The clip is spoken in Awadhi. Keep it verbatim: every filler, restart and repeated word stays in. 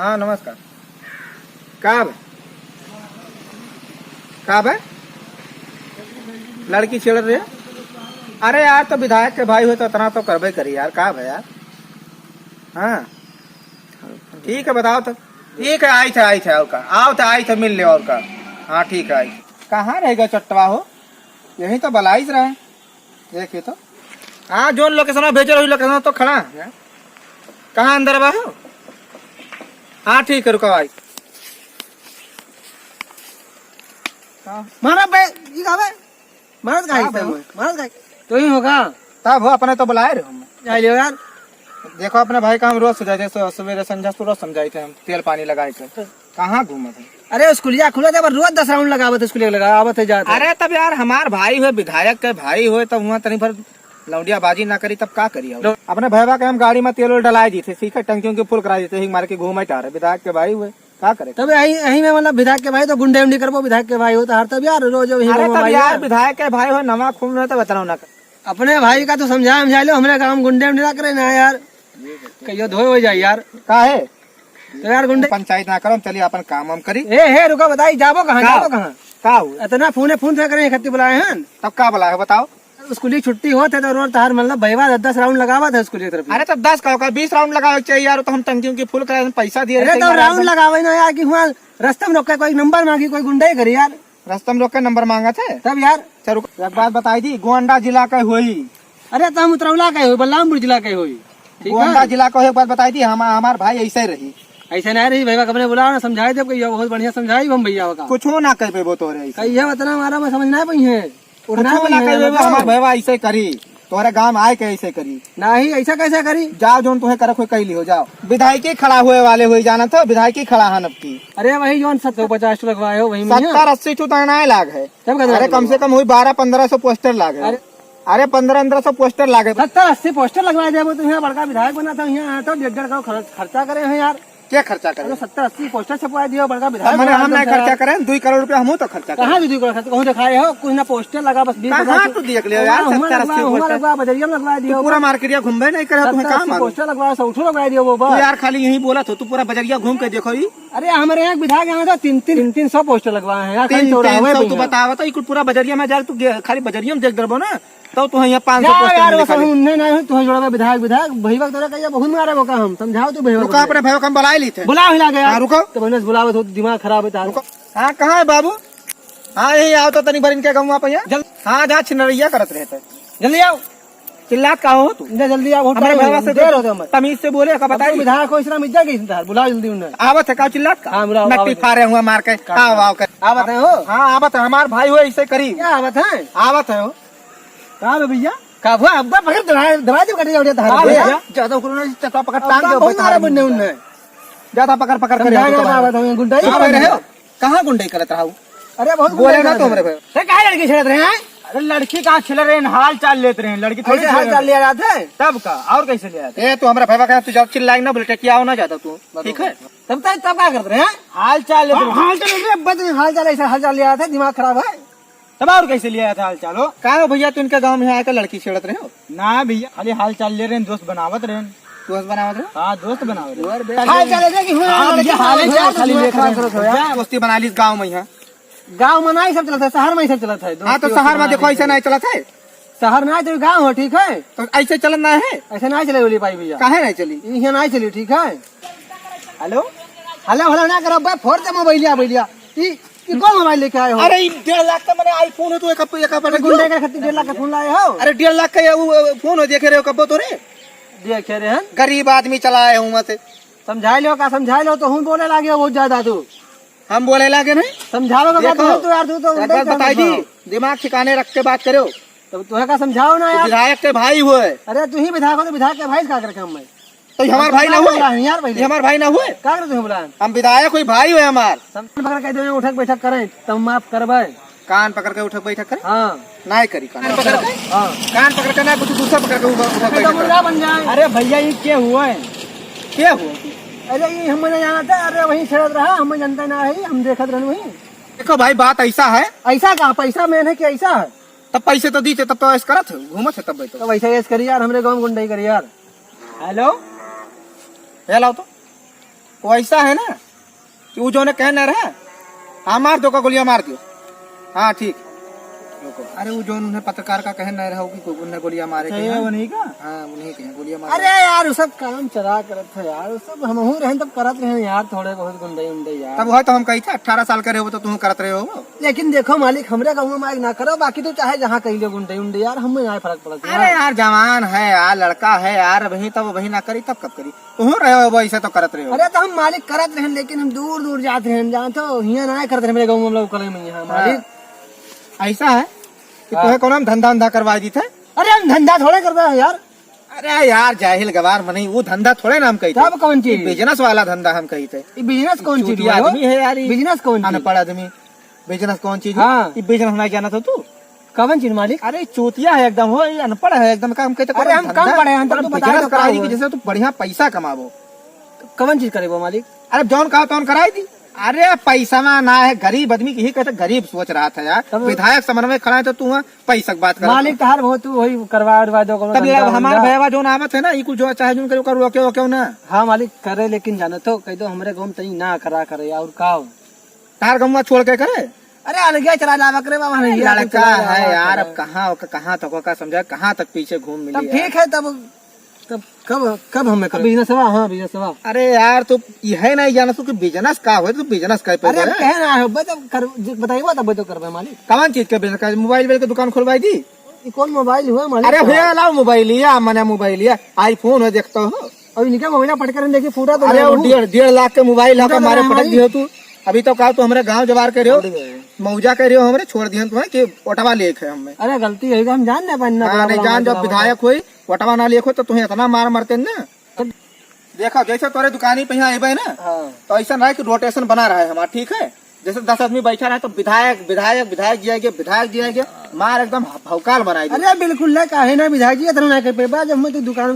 हाँ, नमस्कार। का बा? का बा? लड़की छेड़ रहे? अरे यार, तो विधायक के भाई हो तो इतना तो करबे करी यार, का बा यार? हाँ, ठीक है, बताओ तो। ठीक है, आई थे, आई थे, और का? आओ थे, आई थे, मिल ले, और का? हाँ, ठीक है, आई थे। कहाँ रहेगा चट्टवा हो? यहीं तो बलाइस रहे। देखिए तो। हाँ, जोन location में भेजे रही, location में तो खड़ा है। कहाँ अंदर बा हो? हाँ, ठीक है, रुको भाई। हाँ। मारा बे, ई का बे? मारत का का है बे? इस time में? मारत का है? तो ही होगा। तब हो, अपने तो बुलाए रहे हम। जाए लियो यार। देखो, अपने भाई का हम रोज समझाइते, सु-, सुबेरे संझा से रोज समझाइते हम, तेल पानी लगाए के। कहाँ घूमत है? अरे, स्कूलिया खुला था, पर रोज दस round लगावत है, स्कूलिया लगावत है, जात है। अरे, तब यार, हमार भाई होय, विधायक के भाई होय, तब हुआं तनी भर लौंडियाबाजी ना करी, तब का करी अब? लो। अपने भैया के हम गाड़ी में तेल उल डलाए दी थे, ठीक है, टंकी उंकी full करा दी थे, हिक मार के घूमे टारे, विधायक के भाई होय, का करे? तब यही, यही में मतलब विधायक के भाई तो गुंडे उंडी करबो, विधायक के भाई होय तो हर तब यार, रोज वही अरे, घूमो तब भाई यार, यार। विधायक के भाई होय, नवा खून रहे तो बताओ ना। अपने भाई का तो समझा, समझा लो, हमरे गाँव में गुंडे उंडी ना करे ना यार, कहियो धोए हो जाए यार। का है? तो यार गुंडे पंचायत ना करो, हम चलिए अपन काम वाम करी। ए, हे, रुका, बताई, जाबो कहाँ, का? जाबो कहाँ? का हुआ? इतना फोने फोन से करें, इकट्ठी बुलाए हैं। तब का बुलाए, बताओ। स्कूली छुट्टी होत है तो रोज तहार मतलब भैया दस दस round लगावत है स्कूली तरफ। अरे तो दस का होगा, बीस round लगावे के चाहिए यार, तो हम टंकी उंकी full कराए, हम पैसा दिए अरे रहते तो हैं यार, round एकदम। लगावे ना यार कि हुआं रास्ता में रोक के कोई number मांगी, कोई गुंडे करी यार। रास्ता में रोक के number मांगत है? तब यार। चल रुक, एक बात बताई दी, गोंडा जिला के होई। अरे तो हम उतरौला के होई, बलरामपुर जिला के होई। ठीक है? गोंडा जिला के होई, एक बात बताई दी, हम, हमार भाई ऐसे रही। ऐसे ना रही भैया, अपने बुलाओ ना, समझाई देब, कहियो बहुत बढ़िया समझाई हम भैया का। कुछ ना कह पेबो तोरे ऐसे। कहियो इतना मारा मैं समझ ना पाई है। उठना कुछ ना पाई है, कह पेबो, बताओ। हमार भैया ऐसे करी, तोहरे गांव में आए के ऐसे करी। नहीं, ऐसा कैसे करी? जाओ, जोन तुम्हें करक हो, कह लियो, जाओ। विधायक के खड़ा हुए वाले हुई, जानत हो, विधायक के खड़ा हन अब की। अरे वही जोन सत्तर पचास ठो लगवाए हो, वही में है। सत्तर अस्सी ठो तो ना लाग है। तब का अरे, कम से कम हुई बारह पन्द्रह सौ poster लागे। अरे। अरे, पन्द्रह पन्द्रह सौ poster लागे। सत्तर अस्सी poster लगवा देबो तो यहाँ बड़का विधायक बना था, यहाँ तो डेढ़ डेढ़ करोड़ खर्च-, खर्चा करे हैं यार। क्या खर्चा करे? अरे, सत्तर अस्सी poster छपवा दियो, बड़का विधायक तब मने बना हम दो नहीं यार। खर्चा करें, दुई करोड़ रुपया हम तो खर्चा करें। कहाँ दुई करोड़ खर्चा? कहूँ दिखाए हो, कुछ ना poster लगा, बस बीस कहाँ हजार तू देख लियो यार, हुआं, हुआं सत्तर अस्सी लगवा, हुआं poster। लगवा, बजरिया में लगवा दियो, तू पूरा बस। मार्केटिया घूमबे नहीं करे, तुम्हें सत्तर अस्सी काम है? Poster लगवा, सौ उठो लगवा दियो, वो तू बस। यार खाली यही बोला तो, तू पूरा बजरिया घूम के देखो ही। अरे, हमरे यहाँ एक विधायक यहाँ तो तीन, तीन, तीन, तीन सौ poster लगवाए हैं यार, खाली तीन, चौराहे तीन सौ पे तू ही है। बतावा तो, ई कुल पूरा बजरिया में जा, तू गे-, खाली बजरिया में देख डरबो ना, तब तू यहाँ पाँच सौ जा poster यार, निकाले। वो सब उन्हें नहीं, तुम्हें जोड़बा विधायक, विधायक, भईवा तोरा कहिया बहुत मारे वो का हम, समझाओ तू भईवा रुको, को। अपने भईवा को हम बुलाए ली थे। बुलाओ हिला के यार। हाँ, रुको। तो बने से बुलावत हो, दिमाग खराब है तार। रुको। हाँ, कहाँ है बाबू? हाँ, यही आओ तो तनी भर इनके गौवा पे यहाँ। जल- हाँ, जहाँ छिनरैया करत रहे थे। जल्दी आओ। चिल्लात का हो तू? जा जल्दी आओ, बहुत हमारे time हो भईवा गया, से देर तो हो गया हमारे। तमीज से बोले, का अब बताई? तुम विधायक हो, इस तरह में इज्जत कैसे था? बुलाओ जल्दी उन्हें। आवत है का चिल्लात का? हाँ, बुलाओ, नट्टी आवत है। फारे हुआ मार के। का आओ, आओ के। आवत है हो? हाँ, आवत है, हमार भाई हो, ऐसे करी। क्या आवत है? आवत है हो। का बे भैया? का हुआ? अब पकड़, दबा, दबा दे, कट जाओ, उठा, का भैया? भैया? ज्यादा उकरो ना, चटवा पकड़, अब टांग का दे, बहुत बैठा मारा है। बन्ने उन्हें। ज्यादा पकड़, पकड़ के कहाँ रहो, गए तुम्हारे। रहा था, गुंडा ही कहाँ करने रहे हो? लगा। कहाँ गुंडई करत रहा हूँ? अरे, बहुत बोले गुंडई ना करत तो रहा। हमरे भाई। ते काहे लड़की छेड़त रहे हैं? अरे, लड़की कहाँ छेड़ रहे हैं? हाल चाल लेत रहे हैं, लड़की थोड़ी ऐसे छेड़ हाल रहे चाल हैं। लिया जाते हैं? तब का? और कैसे लिया जाते? ए, तू हमरा भाई का, तू जब चिल्लाई ना, बोले, "क्या हो ना ज्यादा तू?" ठीक है? तब तक, तब का करत रहे हैं? हाल चाल लेत रहे हैं। हाल चाल लेत रहे, बस हाल चाल, ऐसा हाल चाल लिया जाता है, दिमाग खराब है। तब और कैसे लिया जाता है हाल चाल हो? का हो भैया, तू इनके गाँव में आके लड़की छेड़त रहे हो? ना भैया, खाली हाल चाल ले रहे हैं, दोस्त बनावत रहे हैं। दोस्त बनावत रहे? हाँ, दोस्त बनावत रहे। हाल चाल ऐसे कि हुआ हाँ, लड़की भैया, हाल छेड़त रहे, खाली दिमाग लेत खराब रहे। करत हो यार। दोस्ती बना ली गाँव में यहाँ। गाँव में ना ही सब चलत है, शहर में ही सब चलत है, हाँ, तो दोस्ती शहर में बना देखो, ली ऐसे सब। नहीं चलत है। शहर ना है, तो गाँव हो, ठीक है? तो ऐसे चलत ना है? ऐसे ना चले बोली भाई भैया। काहे नहीं चली? यहाँ ना चली, ठीक है? हेलो? हेलो, हेलो ना करो बे, फोड़ दे मोबाइलिया, मोबाइलिया। ई, ई कौन मोबाइल लेके आए हो? अरे, ई डेढ़ लाख का मैंने iPhone हो, तो एक अप-, एक अपन गुंडे के खातिर डेढ़ लाख का फोन लाए हो? अरे, डेढ़ लाख का ये वो, वो फोन हो, देखे रहे हो कब तो रे? देखे रहे हैं? गरीब आदमी चलाए हूँ मैं से। समझाए लो का, समझाए लो तो हूँ बोले लागे बहुत ज्यादा तू। हम बोले लागे नहीं? समझावे का बात देखो, नहीं तो यार, तू तो एक बात बताई दी, दिमाग ठिकाने रख के बात करो। तब तुहे का समझाओ ना तो यार। विधायक के भाई हुए। अरे तू ही विधायक हो तो विधायक के भाई से का करके हम मैं? तो ये हमार भाई ना हुए? यार भाई ये हमार भाई ना हुए? का करते हो बुलान? हम विधायक हुई, भाई हुए हमार। हम पकड़ के दे उठक बैठक करें तब माफ करबे। कान पकड़ के उठक बैठक करें? हाँ। नाय करी कान पकड़ के? हाँ। कान पकड़ के ना, कुछ दूसरा पकड़ के उठक, उठक बैठक करें। बन जाए। अरे भैया, ये क्या हुआ है? क्या हुआ? अरे ये हम नहीं जानत है, अरे वहीं छेड़त रहा, हम जानते ना है, हम देखत रहन वहीं। देखो भाई, बात ऐसा है। ऐसा का? पैसा main है कि ऐसा है? तब पैसे तो दीते, तब तो ऐश करत है, घूमत है तब तो। तब ऐसा ऐश करी यार, हमरे गाँव में गुंडई करी यार। हेलो? ये लाओ तो। वो ऐसा है ना कि वो जो उन्हें कहना रहा, हाँ, मार दो का गोलियां मार दियो। हाँ, ठीक। अरे, वो जो उन्हें पत्रकार का कहना रहा कि उन्हें गोलियां मारे के हैं। उन्हीं का? हाँ, उन्हीं के हैं, गोलियां मार अरे दियो। यार, वो सब काम चला करत है यार, वो सब हमहू रहे तब करत रहे यार, थोड़े बहुत गुंडे उंडे यार। तब वह तो हम कही थे, अठारह साल के रहे हो तो तुम करत रहे हो। लेकिन देखो मालिक, हमरे गाँव में ना करो, बाकी तो चाहे जहाँ कही लो गुंडे उंडे यार, हमें ना फर्क पड़त अरे यार। यार, जवान है यार, लड़का है यार, वही तब वही ना करी तब कब करी? तुहूँ रहे हो, ऐसे तो करत रहे हो। अरे, तो हम मालिक करत रहेन, लेकिन हम दूर दूर जात रहेन, जान तो हियाँ ना करत रहे, मेरे गाँव में हम लोग कले में यहाँ हाँ। मालिक। ऐसा है कि हाँ। तुहे कौनो हम धंधा उंधा करवा दी थे? अरे, हम धंधा थोड़े करता है यार। अरे यार, जाहिल गवार मनई, वो धंधा थोड़े ना हम कही थे। तब कौन चीज? ये बिजनेस वाला धंधा हम कही थे। ये बिजनेस कौन चीज चूतिया हुआ? आदमी है यार, ये बिजनेस कौन चीज? अनपढ़ आदमी। बिजनेस कौन चीज? हाँ। ये बिजनेस नहीं जानत हो तू? कवन चीज मालिक? अरे चूतिया है एकदम हो, ये अनपढ़ है एकदम। काम कहते अरे हम कम पढ़े हैं, तब तो बताए बिजनेस तो का कराई हो। कि जैसे तू बढ़िया पैसा कमाबो। कवन चीज करेबो मालिक? अरे जौन कहा तौन कराई दी। अरे पैसा में ना है, गरीब आदमी की ही कहते, गरीब सोच रहा था यार। तब विधायक समन्वय खड़ा है तो तू वहाँ पैसा की बात कर। मालिक तहार बहुत तू वही करवा उरवा दो, कोनो तब ये धंधा अब हमार वंधा। भैया जौन आवत है ना, ये कुछ जो चाहे जौन करे, ओकर रोके, ओके ना। हाँ मालिक करे, लेकिन जानो तो कह दो हमरे गाँव में तनी ना करा करे और का हो? तार गौवा छोड़ के करे? अरे अलगे चला लावा करे बाबा, अरे नहीं यार, लड़का चला है लावा यार, करे। अब कहाँ ओका, कहाँ तक ओका समझा, कहाँ तक पीछे घूम मिली तब यार। ठीक है, तब, तब कब, कब हमें कर बिजनेसवा? हाँ, बिजनेसवा। अरे यार, तू यह नहीं जाना तू कि बिजनेस का होए, तू बिजनेस का पे अरे हम होए? कहे ना हो, बता, कर, बताइए, तब तो करबे मालिक। कौन चीज का बिजनेस का? मोबाइल वेल के दुकान खोलवाई दी? ये कौन मोबाइल हुआ मालिक अरे का? भैया, लाओ मोबाइल लिया, मने मोबाइल लिया, आईफोन है, देखता हो। अब इनके मोबाइल पट कर देखिए, फूटा तो अरे नहीं वो हूँ। डेढ़, डेढ़ लाख के मोबाइल है, फूटा तो मारे नहीं पटक हमारी। दियो तू। अभी तो कहा तू हमरे गांव जवार के रहो, अरे। मौजा के रहो, हमरे छोड़ दिहन तुम्हें कि ओटवा लेके हमें। अरे गलती है, हम जान ना पानी ना हाँ, बोला, नहीं बोला, जान, बोला, जब बोला। विधायक होई, ओटवा ना लेके हो तो तुम्हें इतना मार मरते ना। देखो, जैसे तोरे दुकानी पे यहाँ आइबे ना, हाँ। तो ऐसा ना है कि रोटेशन बना रहा है हमारा, ठीक है? जैसे दस आदमी बैठा रहे तो विधायक, विधायक, विधायक जी आएंगे, विधायक जी आएंगे, मार एकदम भौकाल बनाई दे। अरे बिल्कुल ना, काहे ना विधायक जी, इतना ना कर पे, बाद में तू दुकान